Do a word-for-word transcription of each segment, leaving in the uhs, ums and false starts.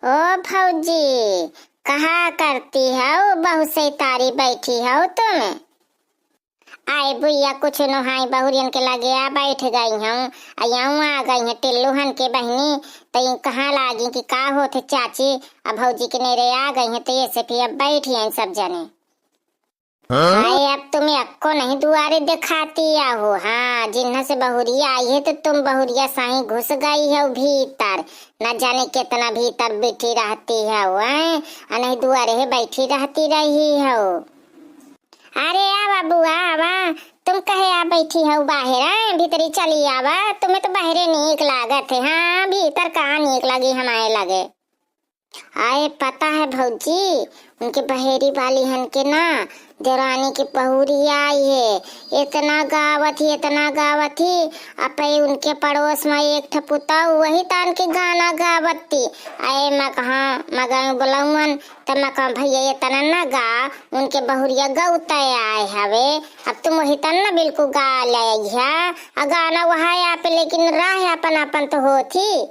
ओ भौजी, कहा करती हौ, बहुत सैतारी बैठी हौ तुम। आए बुइया, कुछ नोहाई बहुरियन के लगे आ बैठ गई हूँ, अयऊ आ गई हैं टिल्लूहन के बहिनी, त ई कहाँ लागी कि का होत है चाची, अब भौजी के नेरे आ गई हैं, त ये से फिर अब बैठी हैं सब जने। हाँ? आए, अब तुम अक्को नहीं दुआरे दिखाती आहो। हाँ, जिन्हा से बहुरिया आई है तो तुम बहुरिया साही घुस गई हो भीतर, न जाने कितना भीतर बैठी रहती हो, हैं? आ नहीं दुआरे है बैठी रहती रही हो। अरे आवा बुआ, आवा, तुम कहे आ बैठी हो बाहर, हैं? भीतरी चली आवा, तुम्हें तो बाहरे नीक लागत है। हाँ, भीतर कहाँ नीक लगी हमारे लगे। आए, पता है भौजी, उनके बहेरी वाली हन के ना, देवरानी के बहुरिया आई है, इतना गावत ही, इतना गावत ही। अपे उनके पड़ोस में एक ठे पुतौ, वही तान के गाना गावत थी। आए, मैं कहा, मगर बुलौवन, त मैं कहा, भैया, इतना ना गा, उनके बहुरिया गौते आए हवे, अब तुम वही तन ना बिल्कुल गा ले है, आ गाना वह आप, लेकिन राह अपन अपन तो होत ही।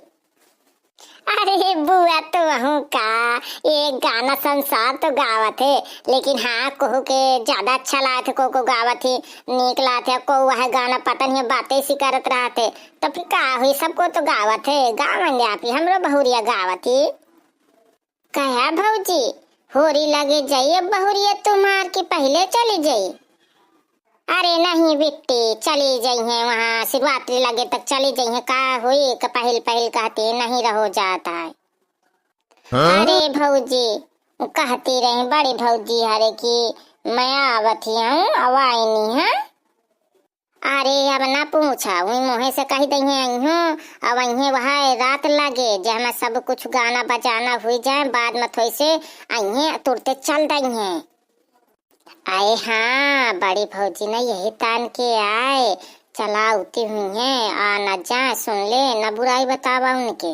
अरे बुआ, तोहू का, एक गाना संसार तो गावत है, लेकिन हाँ, कोहू के ज्यादा अच्छा लागत है, को को गावत है, नीक लागत है, को वह गाना पता नहीं बातें सी करत रहत है, तो फिर का हुई, सबको तो गावत है, गावन दे आप ही, हमरो बहुरिया गावत है। कहा भौजी, होरी लगे जाई अब बहुरिया तुम्हार की पहले चली जाई? अरे नहीं बिट्टी, चली जइहें वहाँ, शिवरात्रि लगे तक चली जइहें, का होई, क पहिल पहिल कहती नहीं रहो जात है। हाँ? अरे भौजी, कहती रही बड़ी भौजी हरे कि मैं आवत ही हूँ, अब आईनी है। अरे अब ना पूछा, वही मुँहे से कही दइहें अइहों, अब अइहें वह रात लगे, जे हमें सब कुछ गाना बजाना हुई जाए, बाद में थोड़ी से अइहें तुरते चल दइहें। आए हाँ, बड़ी भौजी न यही तान के आए, चला उती हुई हैं, आ न जाए, सुन ले, न बुराई बतावा उनके।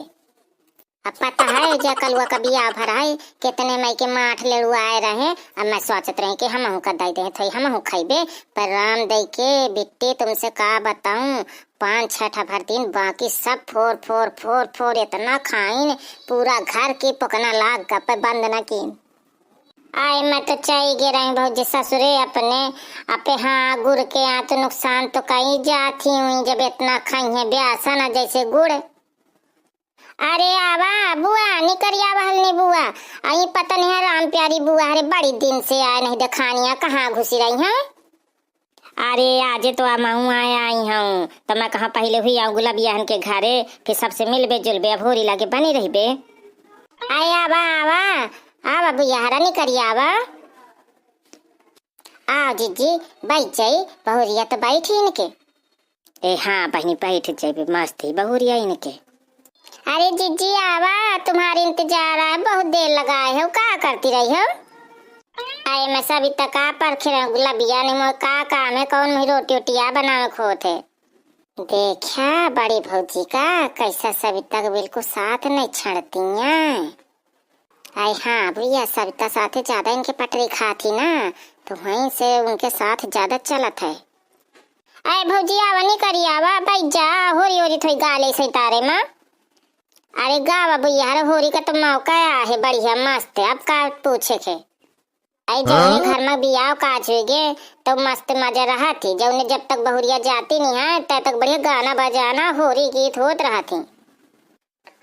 अब पता है, जे कलुआ का बियाह भर है, कितने मई के माठ लेड़ू आए रहे, अब मैं सोचत रही कि हमहू का दे दे, थोड़ी हमहू खइबे, पर राम दई के बिट्टी तुमसे का बताऊं, पाँच छह ठा भर दिन बाकी सब फोर, फोर, फोर, फोर इतना खाइन, पूरा घर की पोकना लाग गपे बंद न कीन। आए, मैं तो चई गे रही भौजी ससुरे अपने, अपे हाँ गुड़ के यहाँ तो नुकसान तो कई जात ही हुई, जब इतना खाई है ब्यासन जैसे गुड़। अरे आवा बुआ, निकरी आवा हलनी बुआ, आई पता नहीं है राम प्यारी बुआ, अरे बड़ी दिन से आए नहीं देखानिया, कहाँ घुसी रही हैं? अरे, आजे तो आ महू आए आई हूँ, तो मैं कहा पहिले हुई आऊँ गुलबिया हन के घरे, फिर सबसे मिलबे जुलबे, अब होरी लगे बनी रहिबे। आए, आवा, आवा, आवा, बुआ हरा निकरी आवा। आओ जिज्जी, बैठ जाई, बहुरिया तो बैठी इनके। ए हाँ बहिनी, बैठ जाइबे, मस्त ही बहुरिया इनके। अरे जिज्जी आवा, तुम्हारे इंतजार है, बहुत देर लगाए हो, का करती रही हो? अरे मैं सभी तक आ पर खिर गुलबिया ने मोर का काम है, कौन मुही रोटी ओटिया बनावे खोत है। देखा बड़ी भौजी का, कैसा सभी तक बिल्कुल साथ नहीं छड़ती हैं। अरे हाँ भैया, सविता साथे ज्यादा इनके पटरी खात ही ना, तो वहीं से उनके साथ ज्यादा चलत है। अरे भौजी आवा, निकरी आवा, बैठ जा, होरी होरी थोड़ी गाले सैतारे माँ। अरे गावा भैया, हर होरी का तो मौका है, बढ़िया मस्त है, अब का पूछे के। अरे जौने हाँ? घर में बियाह काज हुई गे, तो मस्त मजा रहा थी, जौने जब तक बहुरिया जाती नहीं है, तब तक बढ़िया गाना बजाना, होरी गीत होत रहा थी।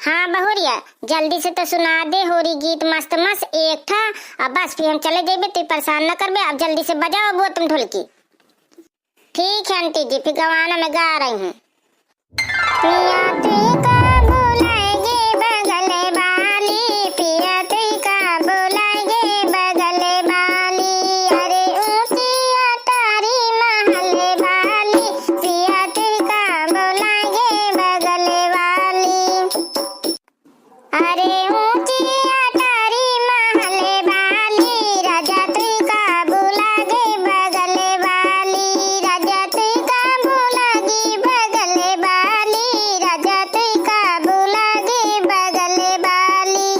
हाँ बहुरिया, जल्दी से तो सुना दे होरी गीत मस्त मस्त एक ठा। अब बस फिर हम चले जइबे, तू परेशान न करबे। अब जल्दी से बजाओ वो तुम ढोलकी। ठीक है आंटी जी, फिर गवाना मैं गा रही हूँ। पिया तू का बुलाएगी बगल वाली, पिया तू का बुलाएगी बगल वाली, अरे ऊंची अटारी महल वाली, पिया तू का बुलाएगी बगल वाली। अरे ऊंची अटारी महल वाली, राजा तू का बुला गई बगल वाली, राजा तू का बुला गई बगल वाली, राजा तू का बुला गई बगल वाली।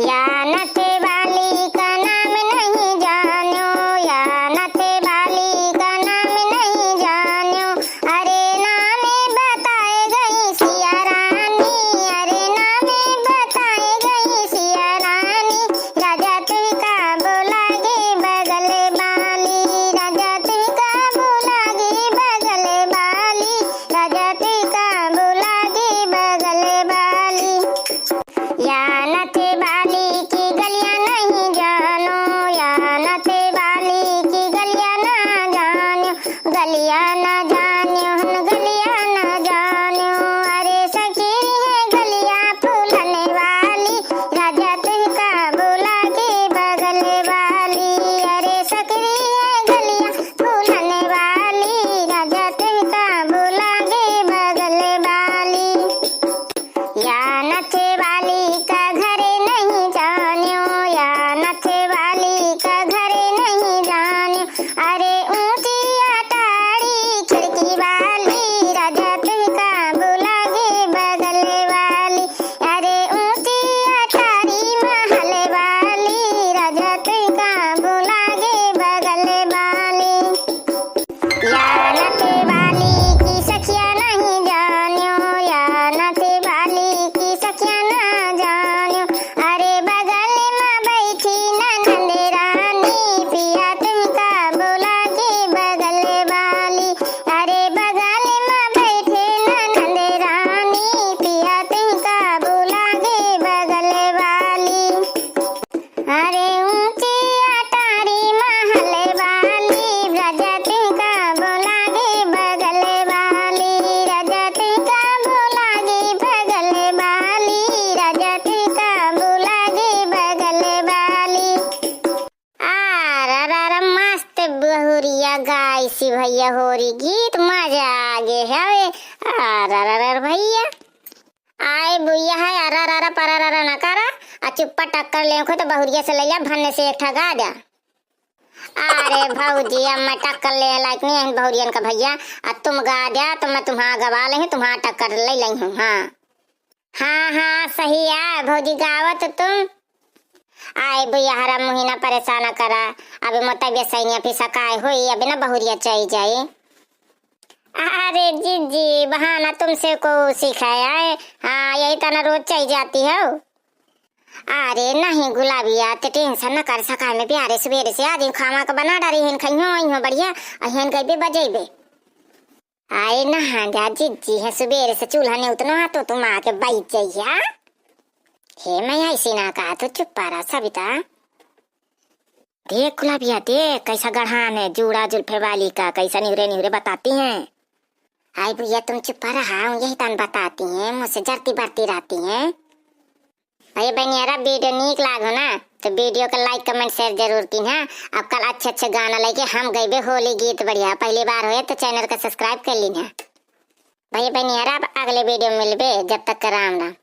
या नथ वाली का नाम नहीं जानो, या नथ वाली का नाम नहीं जानो, अरे नामे बताए गई सिया रानी, अरे नामे बता ये होरी गीत मजा आगे हवे। अरररर भइया। आए बुइया है, अरररर परररर न करा। आ चुप्पा टक्कर लेखो तो बहुरिया से लइया भन्ने से एक ठा गा द्या। अरे भौजी, अब मैं टक्कर लेहे लायक नहीं है बहुरियन का भइया। अब तुम गा द्या तो मैं तुम्हार गवा लेही, तुम्हार टक्कर लइ लइहूँ। हाँ। हाँ, हाँ, सही है, भौजी गावत तुम। आए बुइया हरा मुहिना परेशान करा। अबे मोर तबियत सही नहीं, फिर सकाय होई, अबे ना बहुरिया चली जाई। अरे जिज्जी, बहाना तुमसे को सीखा है? हाँ, यही तना रोज चली जाती हो। अरे नहीं गुलाबिया, ते tension न कर, सकाय में प्यारे सुबेरे से आज खावा का बना डारी है, खइहो अइहो बढ़िया, अहियन गइबे बजइबे। आए नहा जा जिज्जी है, सुबेरे से चूल्हा नहीं उतनो है तो तुम आके बैठ जइया। हे मैं ऐसी ना कहा, तू चुप पा रहा सविता। देख गुलाबिया देख, कैसा गढ़ान है, जूड़ा जुल्फे वाली का, कैसा निहुरे निहुरे बताती हैं। आई भैया तुम चुप रहा, यही तन बताती हैं, मुझसे जरती बरती रहती हैं। भैया बहनियारा video नीक लागो ना तो video का like comment share जरूर कीन्हा। अब कल अच्छे अच्छे गाना लेके हम गइबे होली गीत बढ़िया। पहली बार होए तो channel का subscribe कर लीन्हा। भैया बहनियारा अब अगले video में मिलबे, जब तक का राम राम।